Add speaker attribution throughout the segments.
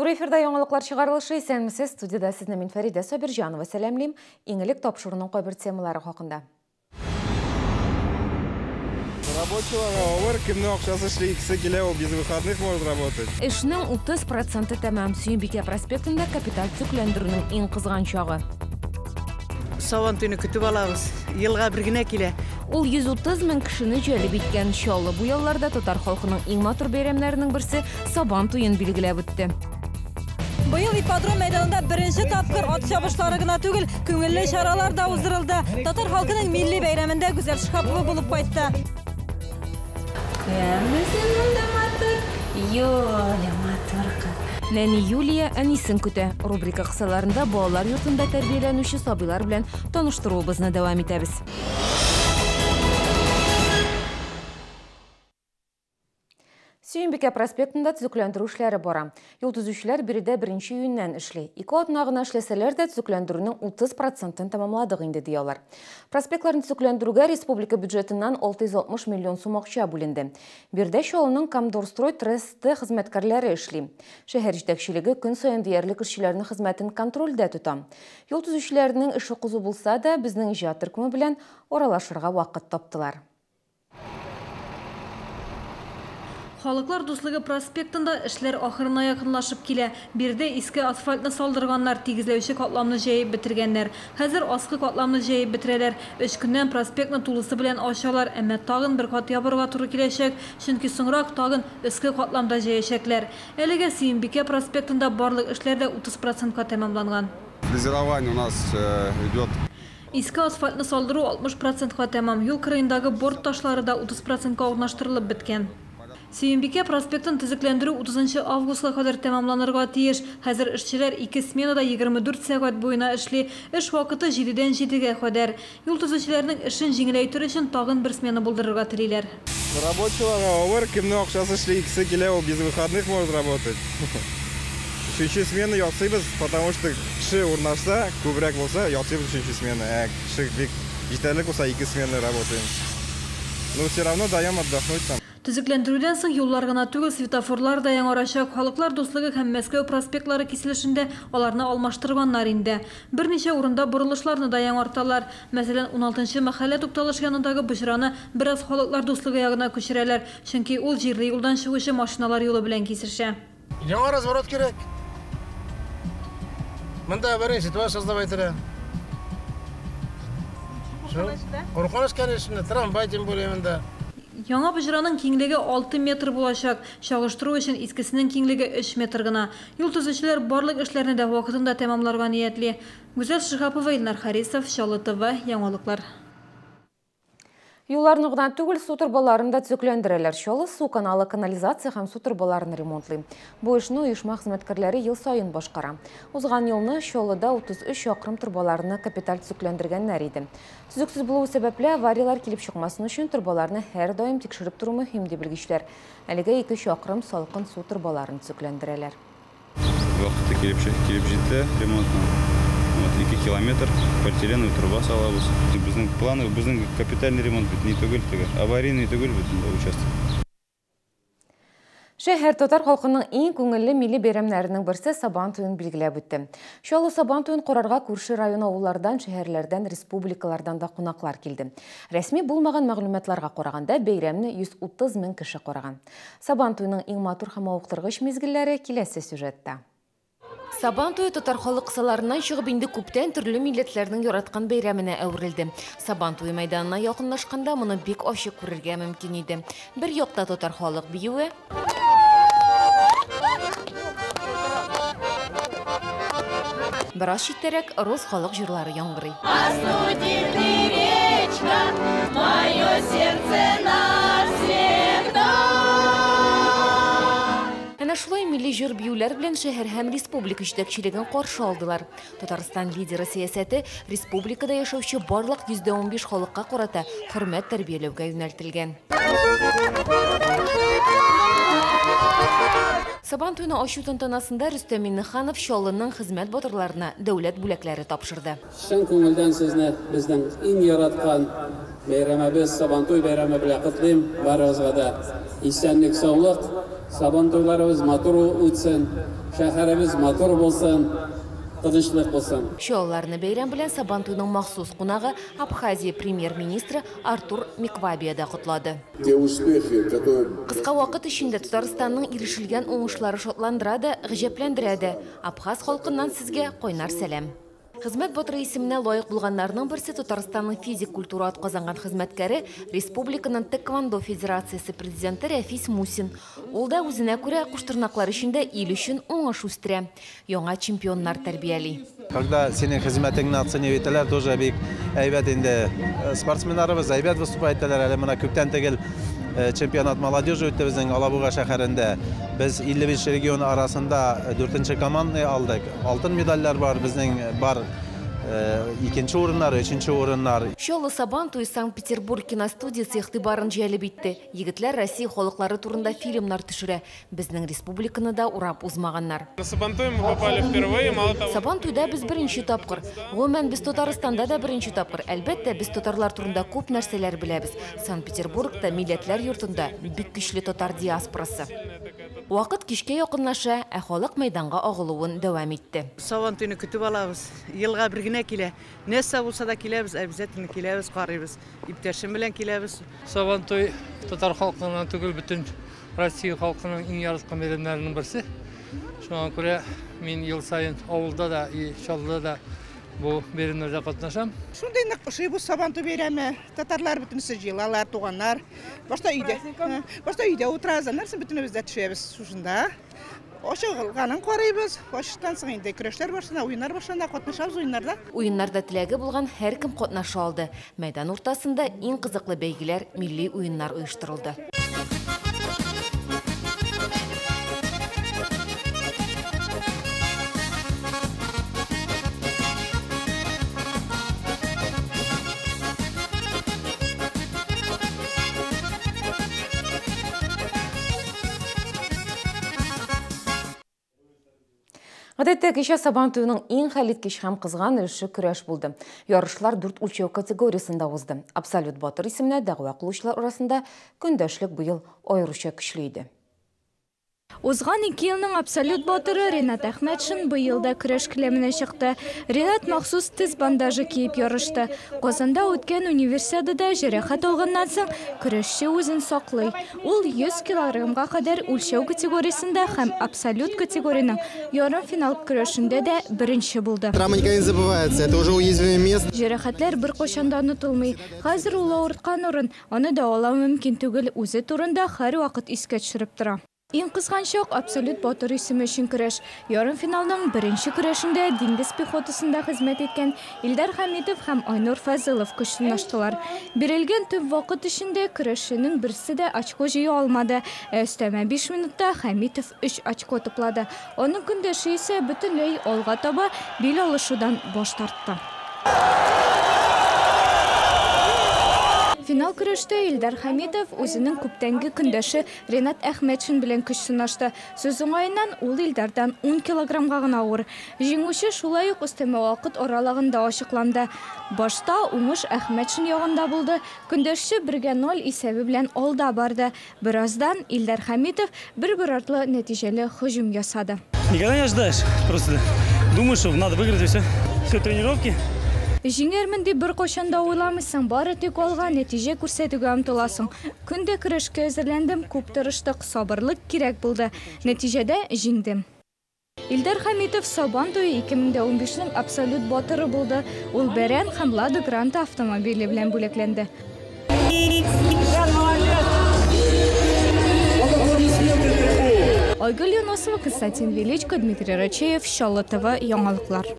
Speaker 1: Туры эфирда яңалыклар чыгарылышы. Исәнмесез, студияда сезне мин, Фәридә Сабирҗанова, сәламлим. Иң элек тапшыруның кайбер темалары хакында.
Speaker 2: Рабочего авыр, кемнең акчасы эшли, икесе килә, ул без выходных может работать.
Speaker 1: Эшнең 30% тәмам. Сөембикә проспектында капиталь төзекләндерүнең иң кызган чагы.
Speaker 3: Сабантуйны көтеп алабыз. Елга бер генә килә.
Speaker 1: Ул 130 мең кешене җәлеп иткән. Чаллы бу ялларда татар халкының иң матур бәйрәмнәренең берсе Сабан туен билгеләп үтте.
Speaker 4: Быел ипподром мәйданында беренче тапкыр ат чабышлары гына түгел, күңелле чаралар да уздырылды. Татар халкының милли бәйрәмендә Гүзәл Шиһапова булып кайтты.
Speaker 1: Нәни Юлия әнисен көтә. Рубрика кысаларында балалар йортында тәрбияләнүче сабыйлар белән таныштыруыбызны дәвам итәбез. Сөембикә проспектында төзекләндерү эшләре бара. Юл төзүчеләр биредә 1 июньнән эшли. 2 атна гына эшләсәләр дә төзекләндерүнең 30%-ын тәмамладык инде, ди алар. Проспектларны төзекләндерүгә республика бюджетыннан 660 миллион сум акча бүленде. Биредә Чаллының Камдорстрой тресты хезмәткәрләре эшли. Шәһәр җитәкчелеге көн саен диярлек эшчеләрнең хезмәтен контрольдә тота. Юл төзүчеләрнең эше кызу булса да, безнең иҗат төркеме белән аралашырга вакыт таптылар.
Speaker 4: Халыклар дуслыгы проспектында эшләр ахырына якынлашып килә. Биредә иске асфальтны салдырганнар, тигезләүче катламны җәеп бетергәннәр. Хәзер аскы катламны җәеп бетерәләр. 3 көннән проспектны тулысы белән ачалар, әмма тагын бер кат ябырга туры киләчәк, чөнки соңрак тагын өске катламда җәячәкләр. Әлегә Сөембикә проспектында барлык эшләр дә 30%-ка тәмамланган.
Speaker 2: Фрезерование у нас идет.
Speaker 4: Иске асфальтны салдыру 60%-ка тәмам. Юл кырыендагы борт ташлары да 30%-ка урнаштырылып беткән. Сөембикә проспектын төзекләндерү 30 августка кадәр тәмамланырга тиеш. Хәзер эшчеләр 2 сменада 24 сәгать буена эшли. Эш вакыты 7-дән 7-гә кадәр. Юл төзүчеләрнең эшен җиңеләйтер өчен тагын бер смена булдырырга телиләр.
Speaker 2: Рабочего авыр, кемнең акчасы эшли, икесе килә, ул без выходных может работать. Өченче смена ясыйбыз, потому что кеше урнашса, күбрәк булса, ясыйбыз өченче смена. Ә кеше бик җитәрлек булса, 2 смена работаем. Но все равно даем отдохнуть там.
Speaker 4: Төзекләндерүдән соң юллар гына түгел, светофорлар да яңарачак. Халыклар дуслыгы һәм Мәскәү проспектлары киселешендә аларны алмаштырганнар инде. Берничә урында борылышларны да яңарталар. Мәсәлән, 16-нчы мәхәллә тукталыш янындагы боҗраны бераз халыклар дуслыгы ягына күчерәләр, чөнки ул җирле юлдан чыгучы машиналар юлы белән кисешә.
Speaker 5: Яңа разворот кирәк. Монда авария ситуация создавать итә. Куркыныч, конечно, трамвай тем более монда.
Speaker 4: Яңа боҗраның киңлеге 6 метр булачак. Чагыштыру өчен искесенең киңлеге 3 метр гына. Юл төзүчеләр барлык эшләрне дә вакытында тәмамларга ниятли. Гүзәл Шиһапова, Илнар Харисов, Чаллы ТВ, яңалыклар.
Speaker 1: Юлларны гына түгел, су торбаларын да төзекләндерәләр. Чаллы су каналы канализация һәм су торбаларын ремонтлый. Бу эшне оешма хезмәткәрләре ел саен башкара. Узган елны Чаллыда 33 чакрым торбаларны капиталь төзекләндергәннәр иде. Төзексез булуы сәбәпле аварияләр килеп чыкмасын өчен торбаларны һәрдаим тикшереп тору мөһим, ди белгечләр. Әлегә 2 чакрым салкын су торбаларын төзекләндерәләр.
Speaker 6: Вакыты килеп җитте ремонтның. 2 километр полиэтиленовый труба салабыз. Безнең планы, безнең капитальный ремонт бит не түгел теге, аварийный түгел бит инде участок.
Speaker 1: Шәһәр татар халкының иң күңелле милли бәйрәмнәренең берсе Сабан туен билгеләп үтте. Чаллы Сабан туен карарга күрше район авыллардан, шәһәрләрдән, республикалардан да кунаклар килде. Рәсми булмаган мәгълүматларга караганда бәйрәмне 130 мең кеше караган. Сабан туеның иң матур һәм мавыктыргыч мизгелләре киләсе сюжетта. Сабан туе татар халык кысаларыннан чыгып инде күптән төрле милләтләрнең яраткан бәйрәменә әверелде. Сабан туе мәйданына якынлашканда моны бик ачык күрергә мөмкин иде. Бер якта татар халык биюе, бераз читтәрәк рус халык җырлары яңгырый. Әнә шулай милли җыр биюләр белән шәһәр һәм республика җитәкчелеген каршы алдылар. Татарстан лидеры сәясәте республикада яшәүче барлык 15% халыкка карата хөрмәт тәрбияләүгә юнәлтелгән. Сабан туйны ачу тантанасында Рөстәм Миңнеханов Чаллының хезмәт батырларына дәүләт бүләкләре тапшырды.
Speaker 7: Чын күңелдән сезне безнең иң яраткан бәйрәмебез Сабантуй бәйрәме белән котлыйм. Барыгызга да исәнлек, саулык. Сабантуйларыбыз матур үтсен. Шәһәребез матур булсын, тынычлык булсын.
Speaker 1: Чаллыларны бәйрәм белән Сабантуйның махсус кунагы Абхазия премьер-министры Артур Миквабия да котлады.
Speaker 8: Те успехи, которые
Speaker 1: Кыска вакыт эчендә Татарстанның ирешелгән уңышлары шатландыра да, гаҗәпләндерә дә. Абхаз халкыннан сезгә кайнар сәлам. Хезмәт батыры исеменә лаек булганнарның берсе Татарстанның физик культура атказанган хезмәткәре, республиканың Тэквондо федерациясе президенты Рәфис Мусин. Ул да үзенә күрә куштырнаклар эчендә ил өчен уңыш үстерә. Яңа чемпионнар тәрбияли.
Speaker 9: Когда синең хезмәтеңне оценивать итәләр, тоже бик әйбәт инде. Спортсменнарыбыз әйбәт выступать итәләр. Әле менә күптән түгел чемпионат молодежи үтте безнең Алабуга шәһәрендә. Без 55 регион арасында 4нче команданы алдык. Алтын медальләр бар, безнең бар икенче урыннар, өченче урыннар.
Speaker 1: Чаллы Сабан туе Санкт-Петербург киностудиясе игътибарын җәлеп итте. Егетләр Россия халыклары турында фильмнар төшерә. Безнең республиканы да урап узмаганнар.
Speaker 10: На Сабантуй мы попали впервые, мало того.
Speaker 1: Сабантуйда без беренче тапкыр. Гомумән, без Татарстанда да беренче тапкыр. Әлбәттә, без татарлар турында күп нәрсәләр беләбез. Санкт-Петербургта Милләтләр йортында бик көчле татар диаспорасы. Вакыт кичкә якынлаша, ә халык мәйданга агылуын дәвам итте.
Speaker 3: Сабантуйны көтеп алабыз. Елга бер генә килә. Нәрсә булса да киләбез, обязательно киләбез, карыйбыз. Иптәшем белән киләбез.
Speaker 11: Сабантуй татар халкының түгел, бөтен Россия халкының иң яраткан бәйрәмнәренең берсе. Шуңа күрә мин ел саен авылда да, и Чаллыда да бу бәйрәмнәрдә катнашам.
Speaker 12: Шундый нык ошый бу Сабантуй бәйрәме. Татарлар бөтенесе җыелалар, туганнар. Башта өйдә утырабыз, аннан соң бөтенебез дә төшәбез шушында. Ашыгылганын карыйбыз. Ашыктан соң инде көрәшләр башлана, уеннар башлана, катнашабыз уеннарда.
Speaker 1: Уеннарда теләге булган һәркем катнаша алды. Мәйдан уртасында иң кызыклы бәйгеләр, милли уеннар оештырылды. Гадәттә кичә Сабан туеның иң хәлиткеч һәм кызган өлеше көрәш булды. Ярышлар 4 үлчәү категориясендә узды. Абсолют батыр исеменә дәгъва кылучылар арасында көндәшлек быел аеруча көчле иде.
Speaker 13: Узган 2 елның абсолют батыры Ренат Әхмәтшин быел да көрәш келәменә чыкты. Ренат махсус тез бандажы киеп ярышты. Казанда үткән универсиадада җәрәхәт алганнан соң көрәшче үзен саклый. Ул 100 килограммга кадәр үлчәү категориясендә һәм абсолют категорияның ярымфинал көрәшендә дә беренче булды.
Speaker 14: Травма никогда не забывается, это уже уязвимое место.
Speaker 13: Җәрәхәтләр беркайчан да онытылмый. Хәзер ул авырткан урын, аны дәвалау мөмкин түгел, үзе турында һәрвакыт искә төшереп тора. Иң кызган чак абсолют батыр исеме өчен көрәш. Ярымфиналның беренче көрәшендә диңгез пехотасында хезмәт иткән Илдар Хәмитов һәм Айнур Фазылов көч сынаштылар. Бирелгән төп вакыт эчендә көрәшченең берсе дә очко җыя алмады. Ә өстәмә 5 минутта Хәмитов 3 очко туплады. Аның көндәше исә бөтенләй алга таба бил алышудан баш тартты. Финал көрәштә Илдар Хәмитов үзенең күптәнге көндәше Ренат Әхмәтшин белән көч сынашты. Сүз уңаеннан ул Илдардан 10 килограммга гына авыр. Җиңүче шулай ук өстәмә вакыт аралыгында ачыкланды. Башта уңыш Әхмәтшин ягында булды. Көндәшче 1-0 исәбе белән алда барды. Бераздан Илдар Хәмитов бер-бер артлы нәтиҗәле һөҗүм ясады.
Speaker 15: Никогда не ожидаешь, просто думаешь, что надо выиграть и все. Все тренировки.
Speaker 13: Җиңәрмен дип беркайчан да уйламыйсың, бары тик алга нәтиҗә күрсәтүгә омтыласың. Көндә көрәшкә әзерләндем, күп тырыштык, сабырлык кирәк булды. Нәтиҗәдә җиңдем. Илдар Хәмитов Сабан туе 2015-нең абсолют батыры булды. Ул Бәрән һәм Лада Гранта автомобиле белән бүләкләнде. Айгөл Юнусова, Константин Величко, Дмитрий Рачеев, Чаллы ТВ, яңалыклар.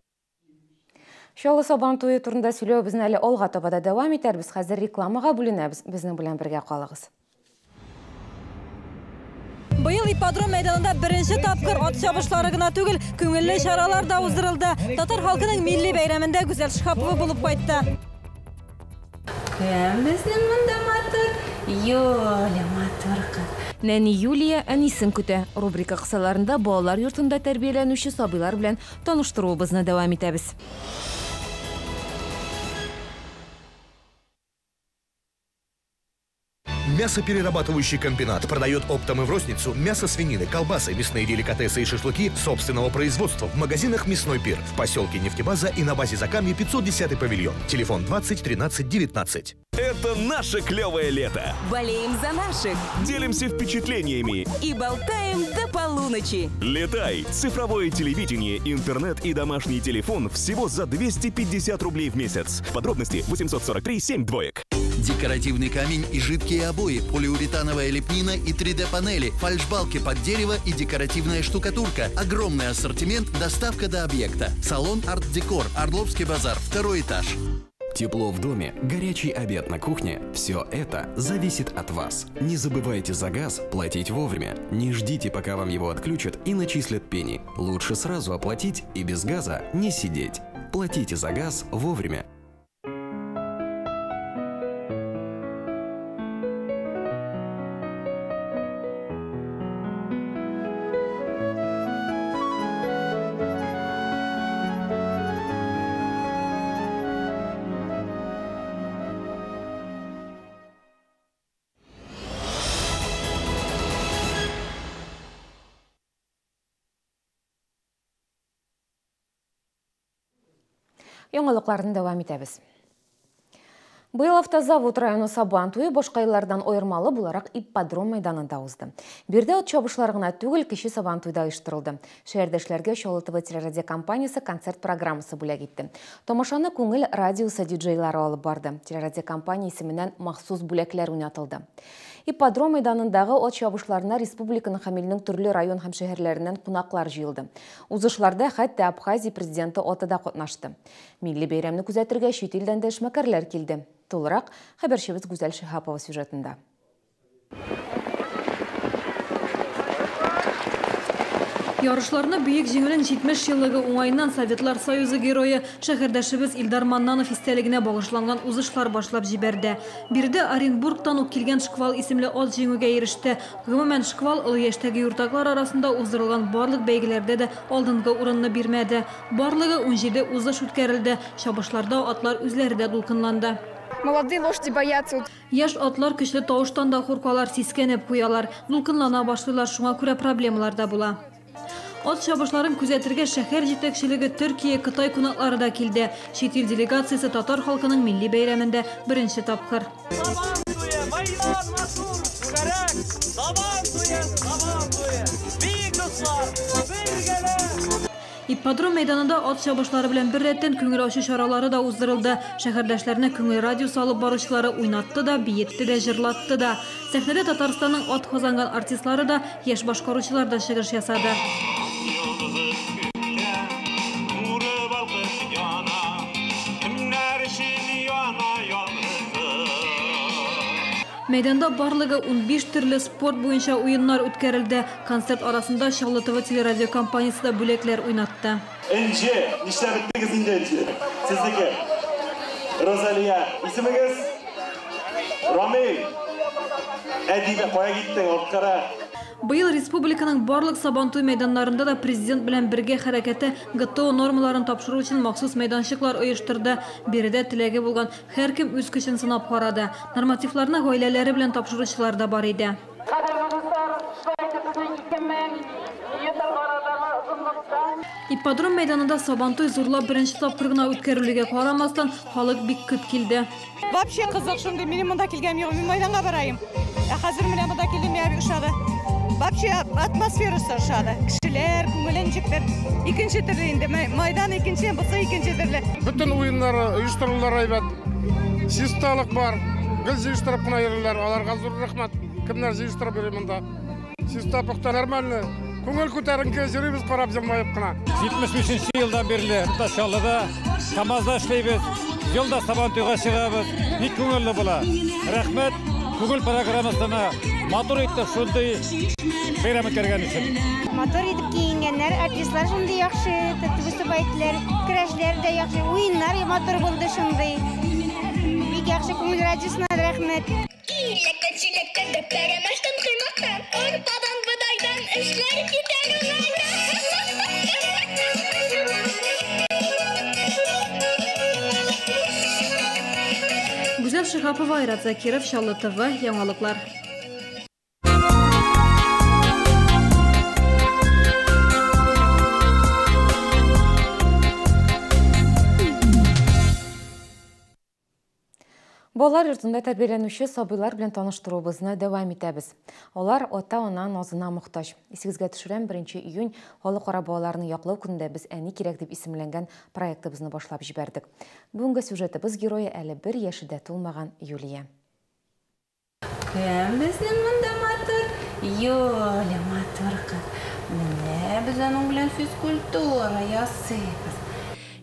Speaker 1: Чаллы Сабан туе турында сөйләү безне әле алга таба да дәвам итәрбез. Хәзер рекламага бүленәбез. Безнең белән бергә калыгыз.
Speaker 4: Быел ипподром мәйданында беренче тапкыр ат чабышлары гына түгел, күңелле чаралар да уздырылды. Татар халкының милли бәйрәмендә Гүзәл Шиһапова булып кайтты.
Speaker 16: Кем безнең монда матур? Юля матур кыз.
Speaker 1: Нәни Юлия әнисен көтә. Рубрика кысаларында балалар йортында тәрбияләнүче сабыйлар белән таныштыруыбызны дәвам итәбез.
Speaker 17: Мясоперерабатывающий комбинат продает оптом и в розницу мясо свинины, колбасы, мясные деликатесы и шашлыки собственного производства в магазинах «Мясной пир» в поселке Нефтебаза и на базе Закамье 510 павильон. Телефон 20 13 19.
Speaker 18: Это наше клевое лето.
Speaker 16: Болеем за наших.
Speaker 18: Делимся впечатлениями.
Speaker 16: И болтаем до полуночи.
Speaker 18: Летай! Цифровое телевидение, интернет и домашний телефон всего за 250 рублей в месяц. Подробности 843 7 двоек.
Speaker 19: Декоративный камень и жидкие обои, полиуретановая лепнина и 3D-панели, фальшбалки под дерево и декоративная штукатурка. Огромный ассортимент, доставка до объекта. Салон «Арт-Декор», Орловский базар, 2-й этаж.
Speaker 20: Тепло в доме, горячий обед на кухне – все это зависит от вас. Не забывайте за газ платить вовремя. Не ждите, пока вам его отключат и начислят пени. Лучше сразу оплатить и без газа не сидеть. Платите за газ вовремя.
Speaker 1: Яңалыкларны дәвам итәбез. Быел Автозавод районы Сабан туе башка еллардан аермалы буларак ипподром мәйданында узды. Биредә ат чабышлары гына түгел, кече Сабан туе да оештырылды. Шәһәрдәшләргә Чаллы ТВ телерадиокомпаниясе концерт программасы бүләк итте. Тамашаны Күңел радиосы диджейлары алып барды. Телерадиокомпания исеменнән махсус бүләкләр уйнатылды. Ипподром мәйданындагы ат чабышларына республиканың һәм илнең төрле район һәм шәһәрләреннән кунаклар җыелды. Узышларда хәтта Абхазия президенты аты да катнашты. Милли бәйрәмне күзәтергә чит илдән дә эшмәкәрләр килде. Тулырак хәбәрчебез Гүзәл Шиһапова сюжетында.
Speaker 4: Ярышларны Бөек Җиңүнең 70 еллыгы уңаеннан Советлар Союзы герое шәһәрдәшебез Илдар Маннанов истәлегенә багышланган узышлар башлап җибәрде. Биредә Оренбургтан ук килгән Шквал исемле ат җиңүгә иреште. Гомумән, Шквал олы яшьтәге юртаклар арасында уздырылган барлык бәйгеләрдә дә алдынгы урынны бирмәде. Барлыгы 17 узыш үткәрелде. Чабышларда атлар үзләре дә дулкынланды.
Speaker 21: Молодые лошади боятся.
Speaker 4: Яшь атлар көчле тавыштан да куркалар, сискәнеп куялар, дулкынлана башлыйлар, шуңа күрә проблемалар да була. Ат чабышларын күзәтергә шәһәр җитәкчелеге, Төркия, Кытай кунаклары да килде. Чит ил делегациясе татар халкының милли бәйрәмендә беренче тапкыр. Ипподром мәйданында ат чабышлары белән беррәттән күңел ачу чаралары да уздырылды. Шәһәрдәшләрне Күңел радиосы алып баручылары уйнатты да, биетте дә, җырлатты да. Сәхнәдә Татарстанның ат казанган артистлары да, яшь башкаручылар да чыгыш ясады. Мәйданда барлыгы 15 төрле спорт буенча уеннар үткәрелде. Концерт арасында Чаллы ТВ телерадиокомпаниясе дә бүләкләр уйнатты.
Speaker 22: Энҗе, нишләп беттегез инде, Энҗе? Сезнеке. Розалия, исемегез? Рамил. Әдибә, кая киттең? Арткара.
Speaker 4: Быел республиканың барлык Сабантуй мәйданнарында да президент белән бергә хәрәкәте ГТО нормаларын тапшыру өчен махсус мәйданчыклар оештырды. Биредә теләге булган һәркем үз көчен сынап карады. Нормативларны гаиләләре белән тапшыручылар да бар иде. Ипподром мәйданында Сабантуй зурлап беренче тапкыр гына үткәрелүгә карамастан, халык бик күп килде.
Speaker 23: Вообще кызык шундый, минем монда килгәнем юк, мин мәйданга барайым. Ә хәзер менә монда килдем, миңа бик ошады. Вообще атмосферасы ошады. Кешеләр, күңеле ничектер. Икенче төрле инде. Майдан икенче, бусы икенче төрле.
Speaker 5: Бөтен уеннары оештырулар әйбәт. Чисталык бар. Гел җыештырып кына йөриләр. Аларга зур рәхмәт. Кемнәр җыештырып йөри монда? Чиста, пөхтә, нормально. Күңел күтәренке йөрибез карап җылмаеп кына.
Speaker 24: 75 елдан бирле Чаллыда КАМАЗда эшлибез. Елда Сабантуйга чыгабыз. Бик күңелле була. Рәхмәт Күңел программасына матур итеп шундый бәйрәм үткәргән өчен.
Speaker 25: Матур итеп киенгәннәр, артистлар шундый яхшы итеп выступать иттеләр, көрәшләр дә яхшы, уеннар матур булды шундый. Бик яхшы, Күңел радиосына рәхмәт.
Speaker 26: Иләктән, чиләктән, пәрәмәчтән, коймактан, арпадан, бодайдан эшләр китәр уңайдан.
Speaker 4: Гүзәл Шиһапова, Айрат Закиров, Чаллы ТВ, яңалыклар.
Speaker 1: Балалар йортында тәрбияләнүче сабыйлар белән таныштыруыбызны дәвам итәбез. Алар ата-ана назына мохтаҗ. Исегезгә төшерәм, 1 июнь Халыкара балаларны яклау көнендә без Әни кирәк дип исемләнгән проектыбызны башлап җибәрдек. Бүгенге сюжетыбыз герое әле бер яше дә тулмаган Юлия.
Speaker 16: Кем безнең монда матур? Юля матур кыз. Менә без аның белән физкультура ясыйбыз.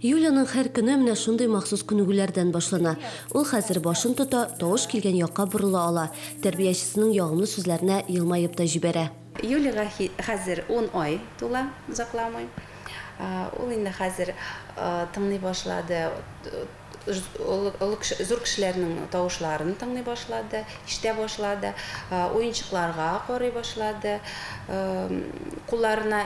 Speaker 2: Юлияның һәр көне менә шундый махсус күнегүләрдән башлана. Ул хәзер башын тота, тавыш килгән якка борыла ала. Тәрбиячесенең ягымлы сүзләренә елмаеп та җибәрә.
Speaker 16: Юлияга хәзер 10 ай тула, озакламый. Ул инде хәзер тыңлый башлады. Зур кешеләрнең тавышларын тыңлый башлады, ишетә башлады, уенчыкларга карый башлады. Кулларына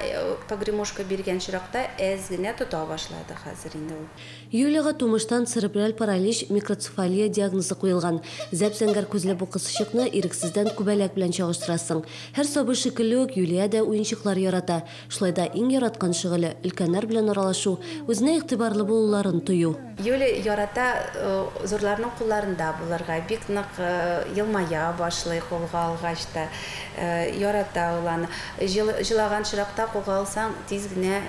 Speaker 16: погремушка биргән чиракта әз генә тота башлады хәзер инде ул.
Speaker 2: Юлияга тумыштан церебраль паралич, микроцефалия диагнозы куелган. Зәп-зәңгәр күзле бу кызчыкны ирексездән күбәләк белән чагыштырасың. Һәр сабый шикелле үк Юлия дә уенчыклар ярата. Шулай да иң яраткан шөгыле өлкәннәр белән аралашу, үзенә игътибарлы булуларын тою.
Speaker 16: Юлия ярата зурларның кулларында булырга, бик нык елмая башлый кулга алгач та, ярата ул аны. Җылаган чиракта кулга алсаң, тиз генә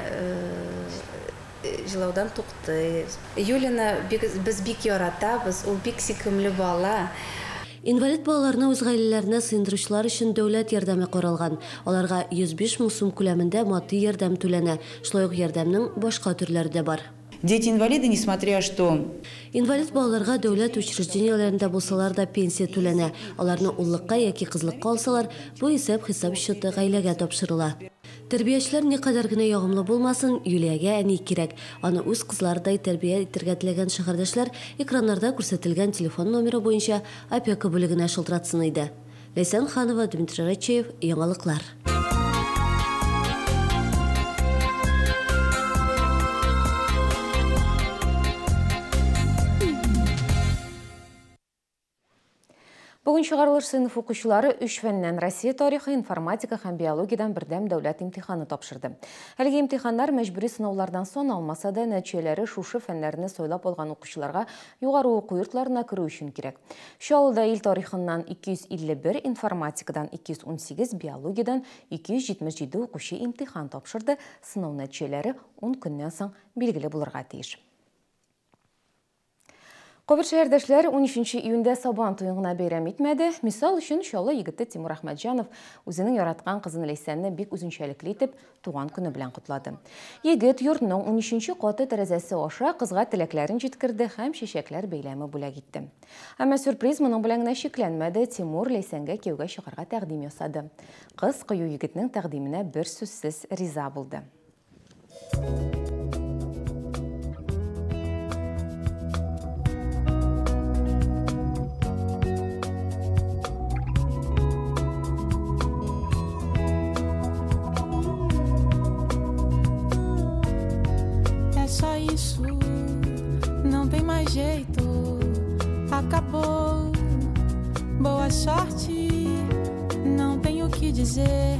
Speaker 16: җылаудан туктый. Юлияны без бик яратабыз, ул бик сөйкемле бала.
Speaker 2: Инвалид балаларны үз гаиләләренә сыендыручылар өчен дәүләт ярдәме каралган. Аларга 105 мең сум күләмендә матди ярдәм түләнә. Шулай ук ярдәмнең башка төрләре дә бар.
Speaker 6: Дети-инвалиды, несмотря что...
Speaker 2: Инвалид балаларга дәүләт учреждениеләрендә булсалар да пенсия түләнә. Аларны уллыкка яки кызлыкка алсалар, бу исәп-хисап счеты гаиләгә тапшырыла. Тәрбиячеләр никадәр генә ягымлы булмасын, Юлиягә әни кирәк. Аны үз кызларыдай тәрбия итәргә теләгән шәһәрдәшләр экраннарда күрсәтелгән телефон номеры буенча опека бүлегенә шылтыратсын иде. Ләйсән Ханова, Дмитрий Рачеев, Яңалыклар.
Speaker 1: Бүген чыгарылыш сыйныф укучылары 3 фәннән Россия тарихы, информатика һәм биологиядән бердәм дәүләт имтиханы тапшырды. Әлеге имтиханнар мәҗбүри сынаулардан соң алмаса да, нәтиҗәләре шушы фәннәрне сайлап алган укучыларга югары уку йортларына керү өчен кирәк. Чаллыда ил тарихыннан 251, информатикадан 218, биологиядән 277 укучы имтихан тапшырды. Сынау нәтиҗәләре 10 көннән соң билгеле булырга тиеш. Кайбер шәһәрдәшләр 13 июньдә Сабан туен гына бәйрәм итмәде. Мисал өчен Чаллы егете Тимур Әхмәтҗанов үзенең яраткан кызын Ләйсәнне бик үзенчәлекле итеп туган көне белән котлады. Егет йортның 13 каты тәрәзәсе аша кызга теләкләрен җиткерде һәм чәчәкләр бәйләме бүләк итте. Әмма сюрприз моның белән генә чикләнмәде. Тимур Ләйсәнгә кияүгә чыгарга тәкъдим ясады. Кыз кыю егетнең тәкъдименә бер сүзсез риза булды.
Speaker 7: Só isso, não tem mais jeito, acabou, boa sorte, não tenho o que dizer,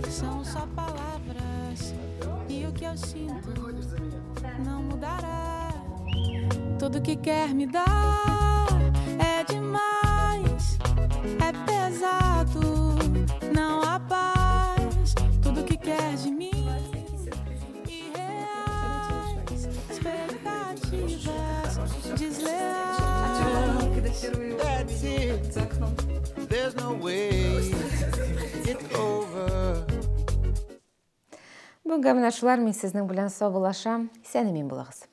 Speaker 7: são só palavras, e o que eu sinto não mudará, tudo que quer me dar é demais, é pesado, não há paz, tudo que quer de mim.
Speaker 1: Бүгенге менә шулар, мин сезнең белән саубуллашам. Исән-имин булыгыз.